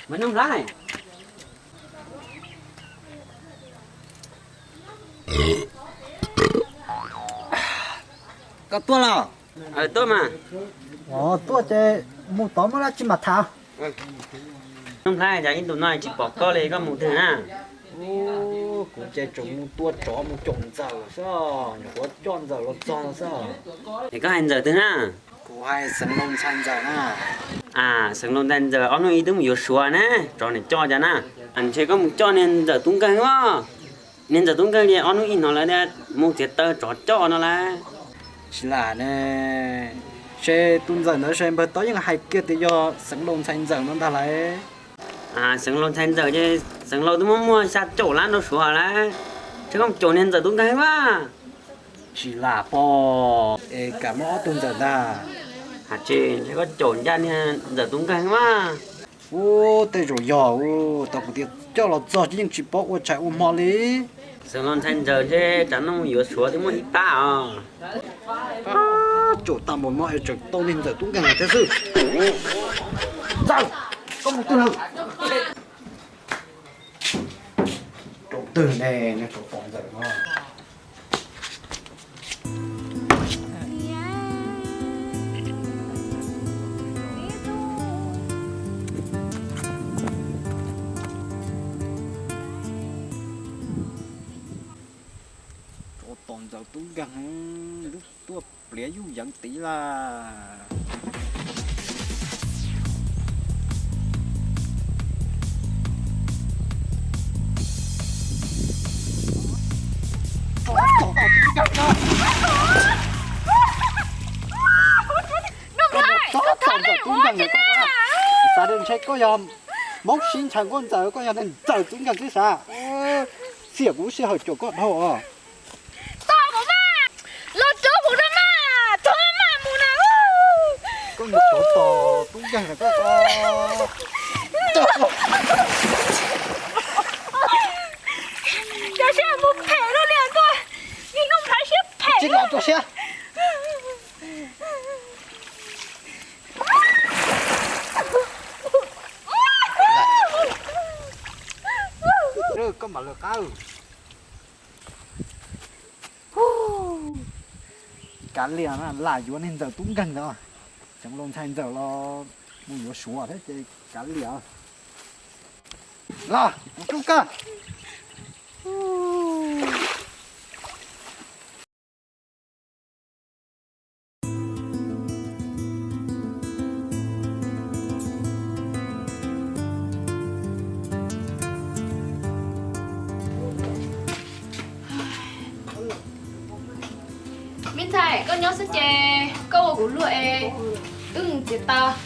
Mas Nuj Nplhaib, koj tuaj los? Tuaj mas. Tuaj ces mus tod muaj dab tsi mam tham. Nuj Nplhaib, cas ib ntus no tsis pom koj li, koj mus twg na? Kuv ces tseem mus tua tsov mus caum ntxawm xwb, nyuam qhuav coj ntxawm los txog xwb. Es koj hais ntxawm twg na? Kuv hais Xeev Laus ntxhais ntxawm na. A, Xeev Laus ntxhais ntxawm ob hnub ib twb mus yuav Suav na, tsov niam coj cas na. Ntshe koj mus coj niag ntxawm tub nkeeg os. Niag ntxawm tub nkeeg li ob hnub ib hnov lawv tias mus txiav taw tsov coj no las. Tsis lam ne, se tus ntxawm ntawd se npawg Tob yeej hais kiag tias yog Xeev Laus ntxhais ntxawm no ntag lauj. Xeev Laus ntxhais ntxawm ces Xeev Laus twb muab muag xya caum lab rau Suav lawm, ntshe koj mus caum niag ntxawm tub nkeeg mas. Tsis lam pob, es kam muab ob tug ntxawm ntag. Has tsis ntshe koj caum ncaj niag ntxawm tub nkeeg mas. Ub, tej zaum yog, tau kuv tias coj los txog ces yeej tsis paub ua tshais ua hmo li. Xeev Laus ntxhais ntxawm ntshe tsam no mus yuav Suav twb muaj ib pab os. Tsam tau npaum no es tseem tau niag ntxawm tub nkeeg thiab xwb. Ntxawm, koj mus twg lawm? Rau twg ne, niag tsov tom ntxawm no. Tsov tom ntxawm tub nkeeg, lub tuaj pliav yuj yeev tid lawm. Tsov tom ntxawm tub nkeeg na. Xav tias ntshe koj yog Hmoob sib ntshaw nkauj ntxawm, koj yog neeg ntxawm tub nkeeg xwb sav. Xiam kuv lub sij hawm caum koj dhau os. Tos kuv mas, los rov kuv rau mas, rov mas mus na. Koj mus rov tos tub nkeeg na koj. Cov siab mus phem luaj li koj, nim no nphav siab phem. Tsis los rau siab. Koj mam lawv qab. Kav liam na, lam yuav niag ntxawm tub nkeeg ntawd, Xeev Laus ntxhais ntxawm los mus yuav Suav thiab ces kav liam. Los, kuv rub koj. Me ntxhais, koj nyob xwb ces koj ua kuv luag es wb mus txiav taws.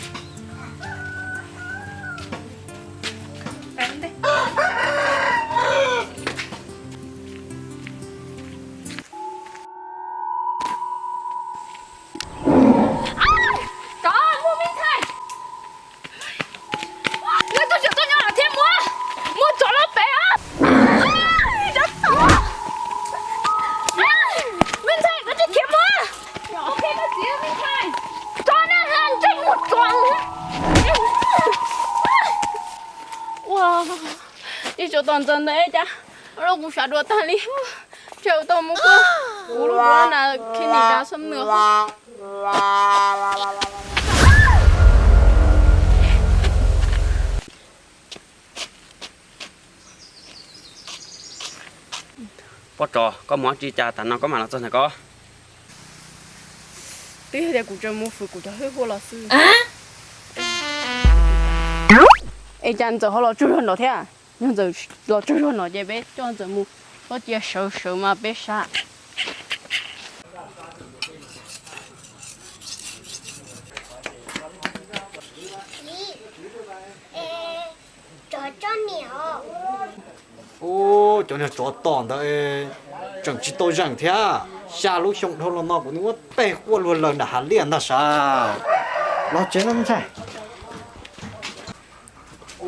Tsov muaj me ntxhais, yog tus tseem tuaj nyob los thiab muab, muab tsov los pem os. Tsov tom, me ntxhais koj tsis khiav mus. Ok koj txiv me ntxhais, tsov na, ntsej muag tsov. Ua, ib tsov tom ntxawm ntawd cas ua rau kuv sawv dua tag li. Tsam tau mus kuv lub duab na, khi nim tas xom nws. Pob Tsov, koj mus ua tsi cas tas no koj mam los txog ntawm ko? Twb yog tias kuv tseem mus fwm kuv cov hwj huaj los xwb. Es cas Ntxawm ho los tsaug zog nraud thiab? Yog Ntxawm los tsaug zog no ces peb coj Ntxawm mus txhob cia sawv sawv mas peb sab. Ub, cov niag tsov tom ntawd tseem tsis tau zeem thiab. Xya lub xyoo dhau los no kuv twb ua peg quaj luag lawm nram hav liaj ntag sav. Los tsev no ntxhais.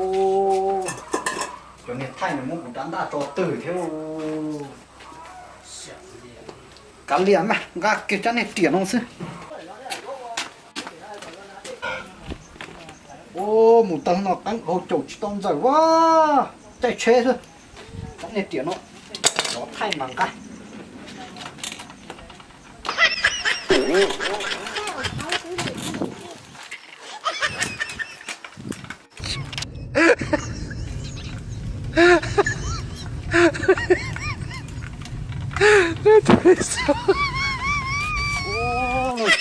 Ub, cov niag thaij no muab kuv rab ntaj tso twg thiab. Kav liam mas, nqa kiag rab niag riam no xwb. Ub, Mus tag no qeeb dhau caum tsis tau Ntxawm a. Caij tsheb xwb. Cov niag riam no, cov thaij mas nqa.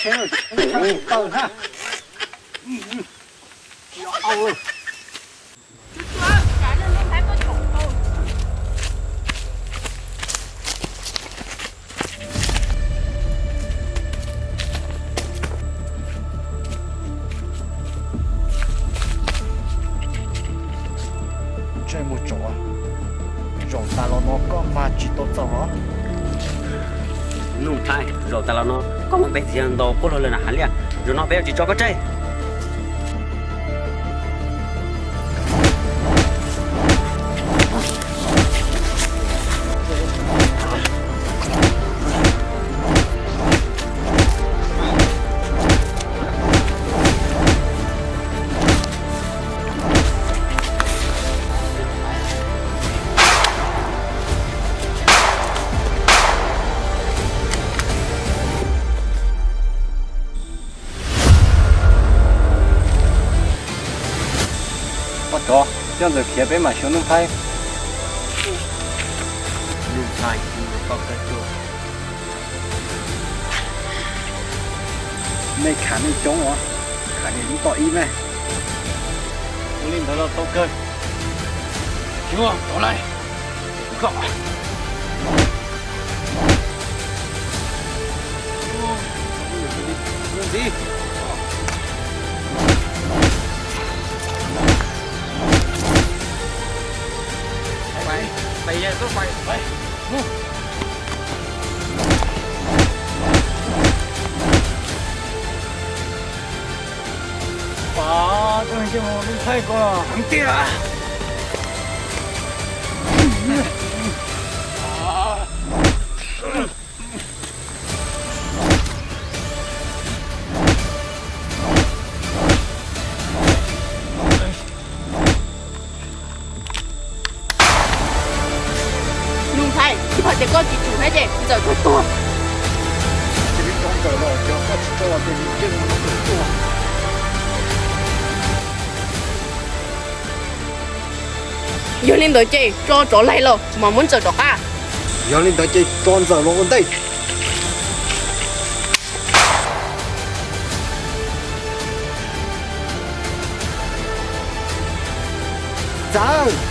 Tsheb no tsheb tawg na. Ntsej muag tsov, zaum tas los no koj mag tsis tau txaus los? Nuj Thaib, zaum tas los no koj muab peb txiv yawg ntaus quaj luag lawm na Hav Liaj, zaum no peb yuav tsis tso koj tseg. Poj rov, coj Ntxawm khiav peb mam xyuas Nuj Thaib. Nuj Thaib, koj kawg tuaj. Nej kham nej coob os, kham niam lub toj ib me. Ua li ntawd los tau kawg. Xyuas rov lawm. Pab, koj mus Nuj Thaib ko heev tiag. Nuj Thaib, yog tias koj tsis tsum thiab ces Ntxawm twb tuag. Ces peb tso Ntxawm los, yog koj tsis tso los ces nws yeej tuag. Yog li ntawd ces tso tsov laig los mas muab Ntxawm rov qab. Yog li ntawd ces tso Ntxawm los ua ntej. Ntxawm!